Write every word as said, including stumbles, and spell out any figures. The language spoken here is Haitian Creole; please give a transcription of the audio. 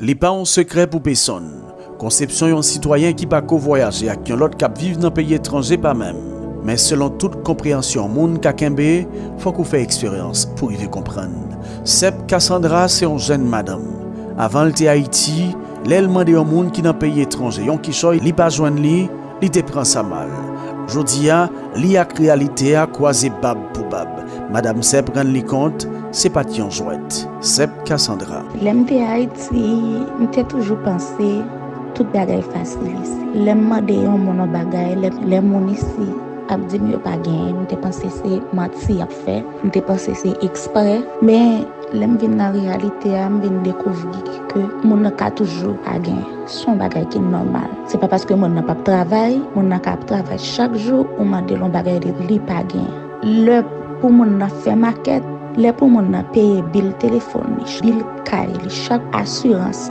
Li pa yon sekrè pou pesonn. Konsepsyon yon sitwayen ki pa ko vwayaje ak yon lòt k ap viv nan peyi etranje pa menm. Men selon tout konpreyansyon moun ka kenbe, fòk ou fè eksperyans pou rive konprann. Sèp Cassandra se yon jèn madanm. Avan l te Ayiti, lè l mande yon moun ki nan peyi etranje yon kichòy, li pa jwenn li, li te pran sa mal. Jodi a, li ak reyalite a kwaze bab pou bab. Madanm Sèp rann li kont, se pa t yon jwèt. Sèp Cassandra. Lè m te Ayiti, m te toujou panse tout bagay fasil isi. Lè m mande yon moun yon bagay, lè, lè moun isi ap di m yo pa genyen, m te panse se manti y ap fè. M te panse se eksprè. Men, lè m vin nan reyalite a, m vin dekouvri ke moun nan ka toujou pa genyen. Se yon bagay ki nòmal. Se pa paske moun nan p ap travay, moun nan ka ap travay chak jou, ou mande l yon bagay, li, li pa genyen. Lè pou moun nan fè makèt, lè pou moun nan peye bil telefòn li, bil kay li, chak asirans,